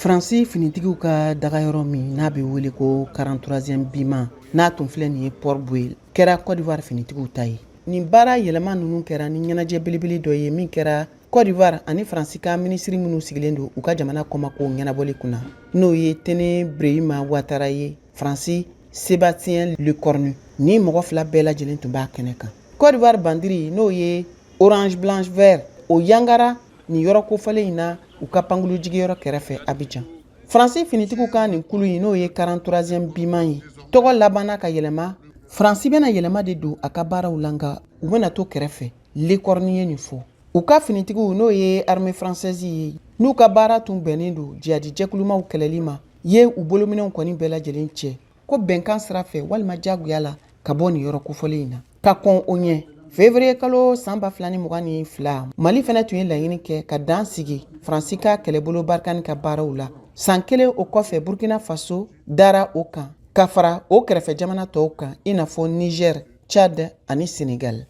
Faransi finitigiw ka dagayɔrɔ min n'a bɛ wele ko 43e BIMA, n'a tun filɛ nin ye Port Boué, kɛra Côte d'Ivoire finitigiw ta ye. Nin baara yɛlɛma ninnu kɛra ni ɲɛnajɛ belebele dɔ ye min kɛra Côte d'Ivoire ani Faransi ka minisiri minnu sigilen don u ka jamana kɔmakow ɲɛnabɔli kunna, n'o ye Tene Brehima Watara ye, Faransi Sébastien Lecornu. Ni mɔgɔ fila bɛɛ lajɛlen tun b'a kɛnɛ kan. Côte d'Ivoire bandiri, n'o ye orange, blanche, vert, o yangara nin yɔrɔ kofɔlen in na u ka pankulu jigiyɔrɔ kɛrɛfɛ Abidjan. Faransi finitigiw ka nin kulu in, n'o ye 43e BIMA ye, tɔgɔ labanna ka yɛlɛma. Faransi bɛna yɛlɛma de don a ka baaraw la, nka u bɛna to kɛrɛfɛ. Lecornu ye nin fɔ. U ka finitigiw, n'o ye armée française ye, n'u ka baara tun bɛnnen don jihadi jɛkulumaw kɛlɛli ma, ye u bolominɛw kɔni bɛɛ lajɛlen cɛ ko bɛnkan sira fɛ walima jagoya la ka bɔ nin yɔrɔ kofɔlen in na. Ka kɔn o ɲɛ, février kalo san 2022, Mali fɛnɛ tun ye laɲini kɛ ka dan sigi Faransi ka kɛlɛbolo Barkhane ka baaraw la. San kelen o kɔfɛ, Burkina Faso dara o kan ka fara o kɛrɛfɛ jamana tɔw kan, i n'a fɔ Niger, Tchad ani Sénégal.